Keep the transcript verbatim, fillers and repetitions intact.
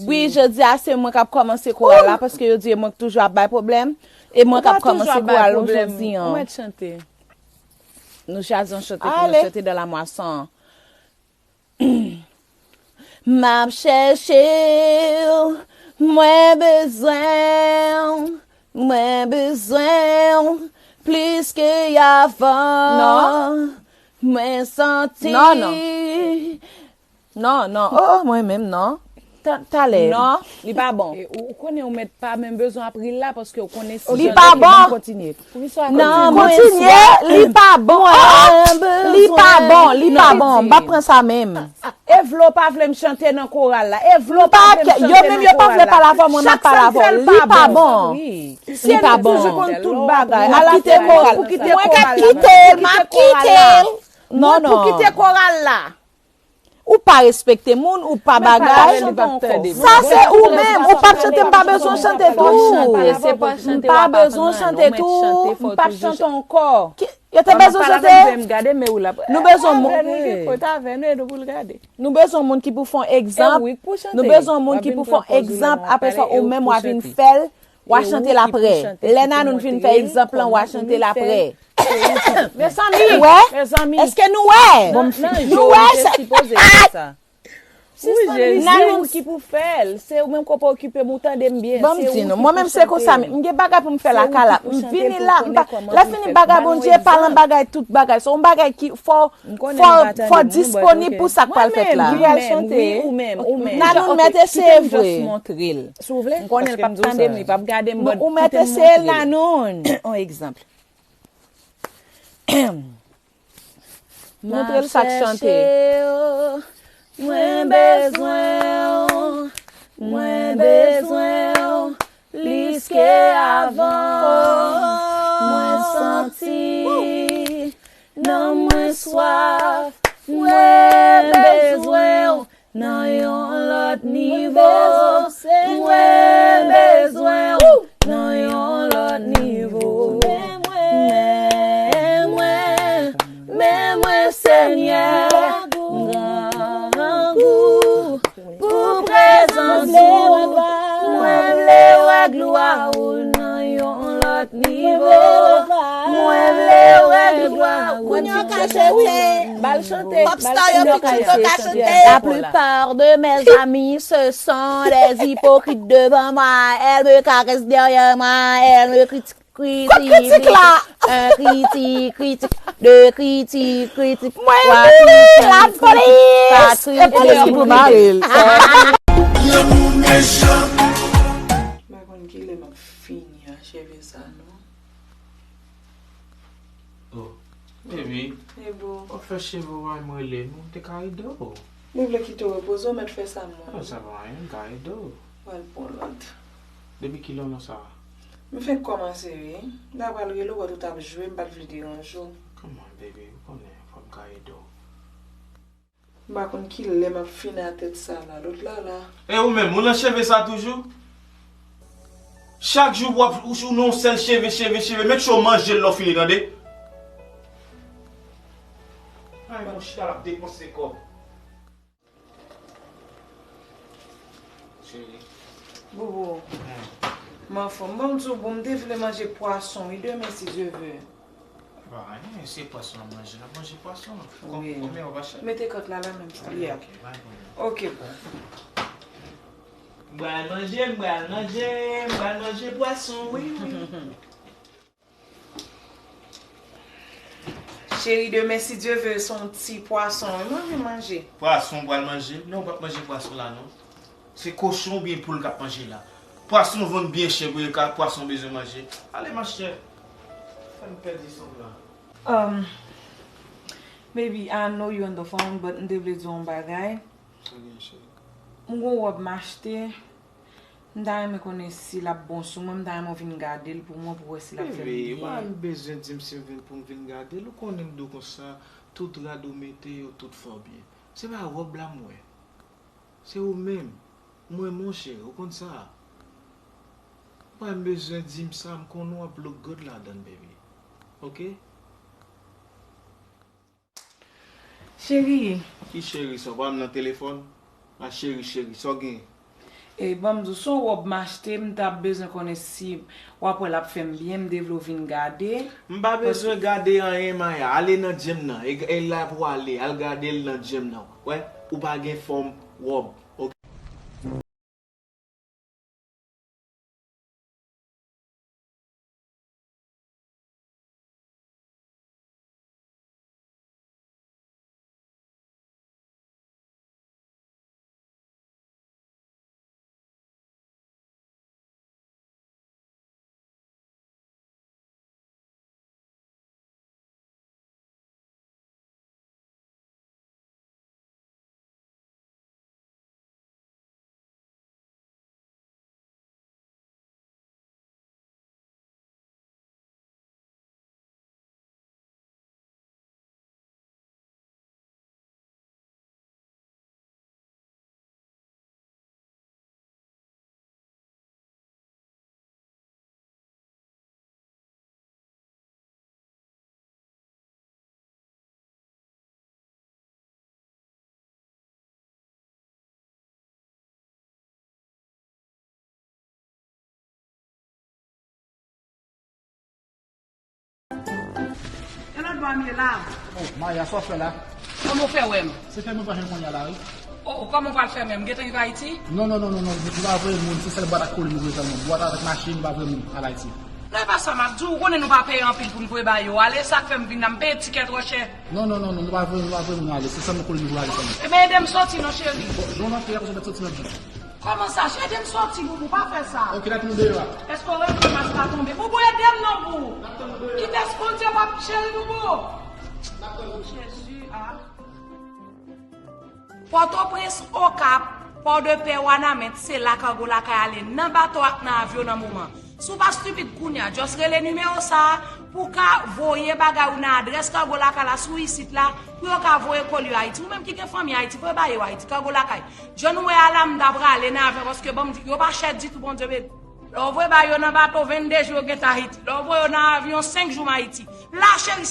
Wi, jodi a se mwen k ap kòmanse koral la, paske yo di e mwen k toujou ap bay pwoblèm. E mwen k ap kòmanse koral nou jodi an. Nou chwazi yon chante pou nou chante dans la moisson. M ap chèche w, mwen bezwen w, mwen bezwen w plis ke avan. Non. Mwen santi. Non, non. Non, non. Oh, mwen menm, non. Ta- Talè. Non, li pa bon. E, ou, ou konnen ou mèt pa menm bezwen ap ri la, paske ou konnen si Li pa bon. Kontinye. Poukisa w ap Nan, kontinye? Kontinye, li pa bon. Ah, li pa bon, li pa bon. M pa pran sa menm. Evlo pa vle m chante nan koral la. Evlo pa vle m chante nan koral la. Yo menm yo pa vle pale avè w, mwen m ap pale avè w. Li pa bon. Li pa bon. Toujou konn tout bagay. Ala kite koral. Mwen k ap kite l, m ap kite l. Non, non. Mwen pou kite koral la. Ou pa respekte moun, ou pa bagay. Sa se ou menm, ou p ap chante, m pa bezwen chante tou. M pa bezwen chante tou. M p ap chante ankò. Yo te bezwen chante. Nou bezwen moun. Nou bezwen moun ki pou fè yon egzanp. Nou bezwen moun ki pou fè yon egzanp. Apre sa, ou menm w a vin fè l. W a chante l apre. Lè Nanoun fin fè egzanp lan, w a chante l apre. Mezanmi, mezanmi. Èske nou wè? Nou wè se. Sispann di moun ki pou fè l. Se ou menm k ap okipe m, ou tande m byen. Ban m di nou, mwen menm se konsa, m gen bagay pou m fè lakay la. M vini la, m pa, lè fini bagay Bondye, pa nan bagay tout bagay. Se yon bagay ki fò, fò, fò disponib pou sa k pral fèt la. Mwen menm, wi, ou menm, ou menm. Nanoun mèt eseye vre. M konnen l p ap tande m, li p ap gade m, but ou mèt eseye l, Nanoun. Yon egzanp. Montre l sa k chante. Mwen bezwen w, mwen bezwen w plis ke avan. Mwen santi nanm mwen swaf, mwen bezwen w nan yon lòt nivo. Mwen bezwen w nan yon lòt nivo. Men mwen, men mwen, Senyè, m grangou pou prezans ou. Mwen vle wè glwa ou nan yon lòt nivo. Mwen vle wè glwa ou. Kounye a w ka chante. Bal chante. Popstar yo, pitit yo ka chante. La plupart de mes amis, ce sont des hypocrites devant moi. Elles me caressent derrière moi, elles me critiquent, critiquent, critiquent, critiquent, deux critiques, critiques, trois critiques, quatre critiques. Mwen mouri, la police! Epa jis ki pou mare l. M pa konn kilè m ap fini ak cheve sa non. Oh, baby. Hey boo. W ap fè cheve w bay m rele m, m te ka ede w. Mwen vle kite w repoze w, mèt fè sa m mwen. Non, sa pa anyen, m ka ede w. Pral pran lòt. Depi kilè w nan sa a? M fenk kòmanse wi. M ta pral rele w, wè tout ap jwe, m pa t vle deranje w. Come on, baby, ou konnen, fò m ka ede w. M pa konn kilè m ap fini a tèt sa la, lòt la la. E ou menm, ou nan cheve sa toujou? Chak jou w ap, ou, ou nan yon sèl cheve, cheve, cheve. Make sure w manje l lè w fini, tande? Ay, mon chita l ap depanse kòb. Cheri. Boubou. Hmm. M anfòm. Bon, m di w, bon, m te vle manje pwason, wi, demen, si Dye vle. Pa anyen, se pwason n ap manje, n ap manje pwason. Wi. Konbyen w ap achte? Mete kòt la, la menm sa. Ok, pa gen pwoblèm. Ok, bon. M pral manje, m pral manje, m pral manje pwason, wi, wi. Cheri, demen, si Dye vle, se yon ti pwason wi m anvi manje. Pwason w pral manje? Non, w p ap manje pwason la, non. Se kochon oubyen poul k ap manje la. Pwason vann byen chè, pou yo ka, pwason bezwen manje. Ale, machè. Fè m pèdi san la. Um, baby, I know you on the phone, but m te vle di w yon bagay. Sa gen, cheri? M gon wòb m achte. M ta renmen konnen si l ap bon sou mwen, m ta renmen w vin gade l pou mwen, pou w wè si l ap fè m byen. Bebe, ou pa bezwen di m si m vin, pou m vin gade l, ou konnen m di w konsa, tout rad ou mete yo, tout fè w byen. Se pa wòb la m wè. Se ou menm. Mwen, monchè, ou konn sa. Ou pa bezwen di m sa, m konnen w ap look good ladan l, baby. Oke? Cheri. Ki cheri sa? Ou pa menm nan telefòn? A cheri, cheri, sa w gen? E, ban m di w, se yon wòb m achte, m t ap bezwen konnen si w ap wè l ap fè m byen, m te vle w vin gade. M pa bezwen gade anyen, Maya. Ale nan djèm nan. E, e la pou w ale. Al gade l nan djèm nan. Wè, ou pa gen fòm wòb. Oke. E lòt bò a m ye la. Oh, Maya, sa w fè la? Kòman w fè wè m? Se fèmen w pral fèmen kounye a la, wi. Oh, kòman w pral fèmen m? M gentan rive Ayiti? Non, non, non, non, non, nou pa voye moun, se sèl bwat ak koli nou voye sèlman. Bwat avèk machin, nou pa voye moun al Ayiti. Non, e pa sa m ap di w, ou konnen nou pa peye anpil pou n voye ba yo ale, sa k fè m vin la, m peye tikè twò chè. Non, non, non, non, nou pa voye, nou pa voye moun ale, se sèlman koli nou voye ale sèlman. Ebyen, ede m soti non, cheri. Bon, jan w antre a, fò w mèt soti nan djòl. Kòman sa, cheri, ede m sòti, Boubou, pa fè sa. Oke, n ap nou deyò a. Èske w wè kòman sa tonbe? Boubou, ede m non, Boubou. N ap tann nou deyò a. Kite Bondye, pap, cheri, Boubou. N ap tann nou. Jezi, ah. Pòtoprens, Okap, Pòdepè, Wanament, se la Cargo Lakay ale, nan bato ak nan avyon nan moman. Si w pa stipid kounye a, just rele nimewo sa a pou w ka voye bagay ou nan adrès Cargo Lakay la sou isit la, pou yo ka voye koli yo Ayiti. Ou menm ki gen fanmi Ayiti, voye ba yo Ayiti, Cargo Lakay. Jan nou wè a la, m ta prale nan avyon, paske ban m di, yo pa chè ditou, Bondye beni. Lè w voye ba yo nan bato, vennde jou yo gentan Ayiti. Lè w voye yo nan avyon, senk jou m Ayiti. La, cheri,